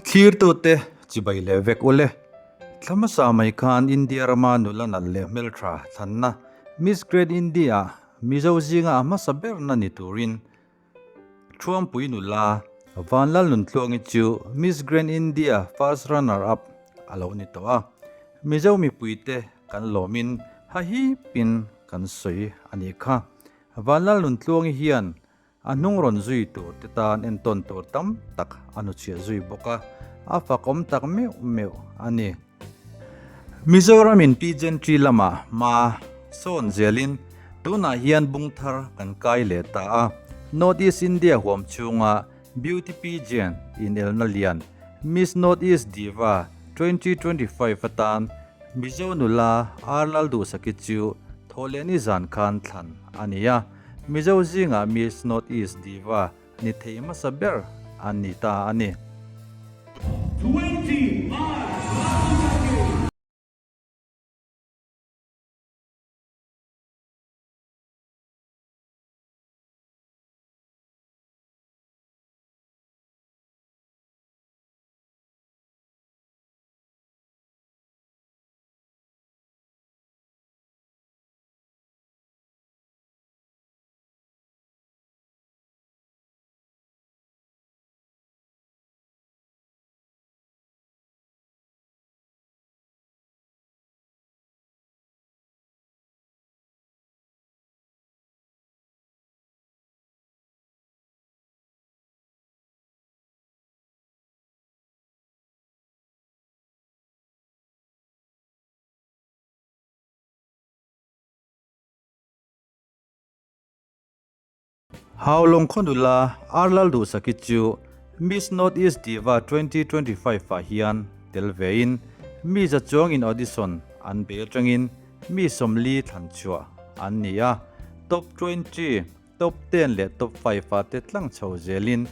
Thlirtute chibai leh vek ule. Thla hmasa mai khan India rama nula nalh leh hmeltha thlanna Miss Great India Mizo zinga a hmasa berna ni turin Thuampui nula Vanlalnuntluangi chu Miss Grand India First Runner Up a lo ni tawh a. Mizo mipuite kan lawmin hahipin kan sawi a nih kha. Vanlalnuntluangi hian A hnung rawn zui tur te tan entawn tur tam tak a hnuchhiah zui bawk a, a fakawm tak meuh meuh a ni. Mizoram in Pageantry lamah hma sawn zelin tunah hian bung thar kan kai leh ta a, North East India huam chhunga Beauty Pageant inelna lian Miss North East Diva 2025 atan Mizo nula R Lalduhsaki chu Thawhlehni zan khan thlan a ni a. Mizo zingah Miss North East Diva ni thei hmasa ber an ni ta a ni. Haulawng khaw nula Arlal Duhsaki chu Miss North East Diva 2025 ah hian tel vein mi za chuangin audition an bei atangin mi 40 thlan chhuah an ni a, Top 20, Top 10 leh Top 5 ah te tlang chho zelin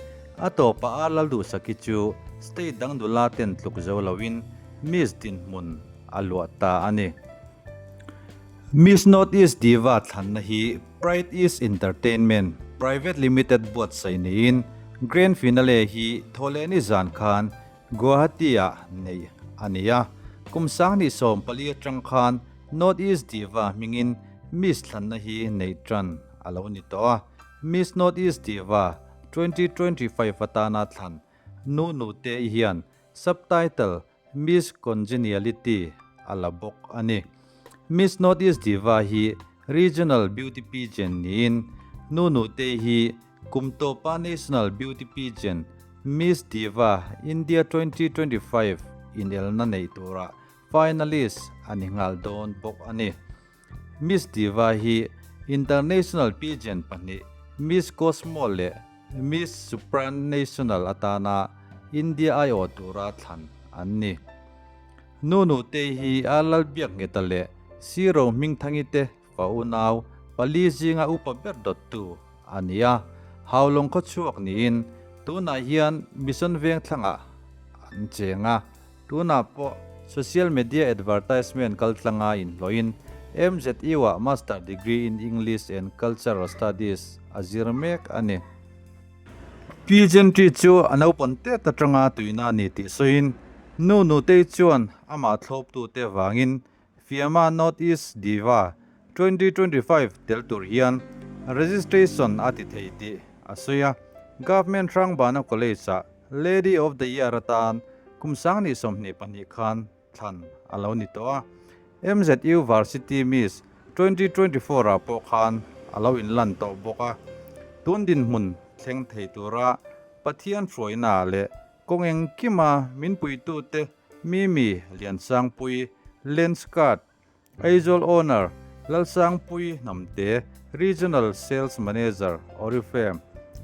a tawpah Arlal Duhsaki chu state dang nula ten tluk zo loin Miss dinhmun a luah ta a ni. Miss North East Diva thlanna hi Pride East Entertainment Private Limited buatsaih niin Grand Finale hi Thawhlehni zan khan Guwahati-ah neih a ni a. Kum 2014 atang khan North East Diva hmingin Miss thlanna hi neih tan a lo ni tawh a. Miss North East Diva 2025 atana thlan nu nute hian Subtitle Miss Congeniality a la bawk a ni. Miss North East Diva hi Regional Beauty Pageant niin Nunute hi kum tawpa National Beauty Pageant Miss Diva India 2025 inelna neih turah finalist a ni nghal dawn bawk a ni. Miss Diva hi International Pageant pahnih Miss Cosmo leh Miss Supranational atana India aiawh tura thlan an ni. Nunu te hi a Lalbiak Ngeta leh Siro Hmingthangi te fa unau pali zinga upa ber dawttu a ni a, Haulawng khawchhuak niin tunah hian Mission Vengthlangah an cheng a. Tunah pawh social media advertisement kaltlanga inhlawhin MZU-ah Master Degree in English and Cultural Studies a zir mek a ni. Pi Gentry chu a naupang tet atanga tuina a ni tih sawiin Nu Nutei chuan amah thlawptute vangin Fiama North East Diva 2025 tel tur hian registration a ti thei tih a sawi a. Government Hrangbana College-ah Lady of the Year atan kum 2022 khan thlan a lo ni tawh a. MZU Varsity Miss 2024 ah pawh khan a lo inlan tawh bawk a. Tun dinhmun thleng thei tura Pathian hruaina leh kawng engkima min puitute Mimi Liansangpui, Lenskart, Aizawl Owner, Lalsangpui Hnamte, Regional Sales Manager, Oriflame,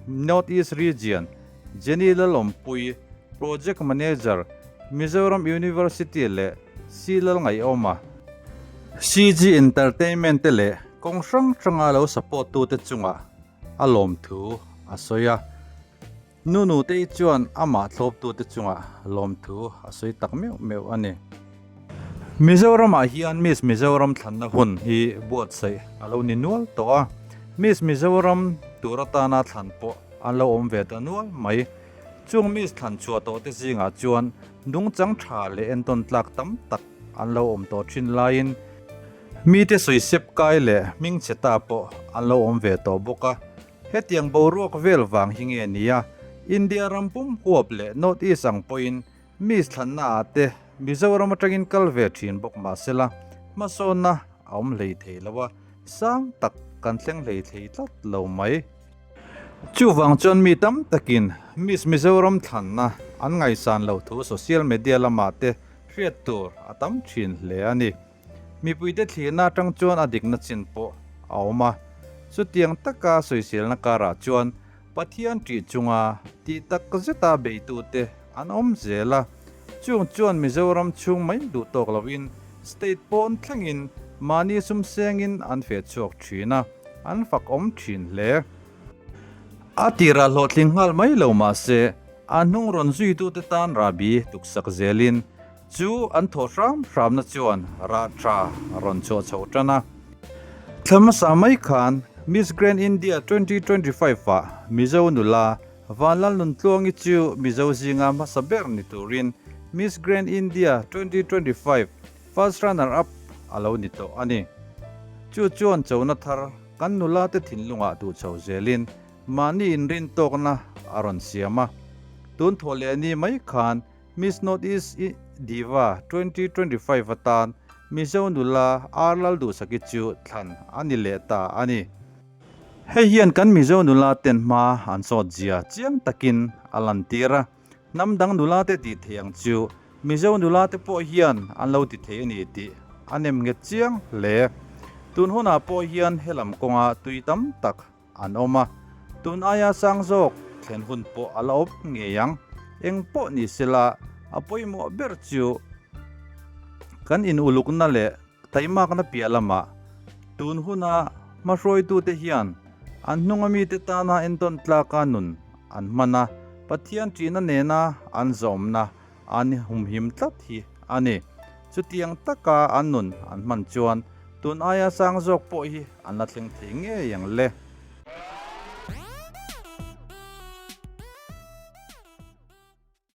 North East Region, Jenny Lalawmpui, Project Manager, Mizoram University leh C Lalngaihawma, CG Entertainment te leh kawng hrang hranga lo support tute chungah a lawmthu a sawi a. Nunu te chuan amah thlawptute chungah lawmthu a sawi tak meuh meuh a ni. Mizoramah hian Miss Mizoram thlanna hun hi buatsaih a lo ni nual tawh a, Miss Mizoram tur atana thlan pawh an lo awm ve ta nual mai. Chung Miss thlan chhuah tawh te zingah chuan nungchang tha leh entawn tlak tam tak an lo awm tawh thin laiin mite sawisep kai leh hmingchhe ta pawh an lo awm ve tawh bawk a. Hetiang boruak vel vang hi nge nia India ram pum huap leh North East ang pawhin Miss thlanna ah te Mizoram atangin kal ve thin bawk mahsela hmasawnna a awm hlei thei lo a, sang tak kan thleng hlei thei tlat lo mai. Chuvang chuan mi tam takin Miss Mizoram thlanna an ngaihsan loh thu social media lamah te hriat tur a tam thin hle a ni. Mipuite thlirna atang chuan a dikna chin pawh a awm a, chutiang taka sawiselna karah chuan Pathian ṭih chunga tih tak zeta beitute an awm zel a, chung chuan Mizoram chhung mai duh tawk loin state pawn thlengin mahni sum sengin an feh chhuak ṭhin a, an fak awm ṭhin hle. A tirah hlawhtling nghal mai lo mahse, a hnung rawn zuitute tan rahbi tuksak zelin Chu an thawh hram hramna chuan rah tha rawn chhuah chho tan a. Thla hmasa mai khan Miss Grand India 2025 ah Mizo nula Vanlalnuntluangi chu Mizo zinga hmasa ber ni turin Miss Grand India 2025 First Runner Up a lo ni tawh a ni. Chu chuan chona thar kan nula te thinlungah duh chho zelin mahni inrintawkna a rawn siam a. Tun thawh leh ni mai khan Miss North East Diva 2025 atan Mizo nula R Lalduhsaki chu thlan a ni leh ta a ni. Hei hian kan Mizo nula ten hma an sawt zia chiang takin a lantir a, hnam dang nula te tih theih ang chu Mizo nula te pawh hian an lo ti thei a ni tih a nem nghet chiang hle. Tun hunah pawh hian helam kawnga tui tam tak An awm a, tun aia sang zawk thlen hun pawh a la awm ngei ang. Eng pawh ni sela, a pawimawh ber chu kan in ulukna leh taimakna piah lamah tun huna hmahruaitute hian an hnunga mite tana entawn tlaka nun an hman a, Pathian ṭihna nena an zawmna an humhim tlat hi a ni. Chutiang taka an nun an hman chuan tun aia sang zawk pawh hi an la thleng thei ngei ang le.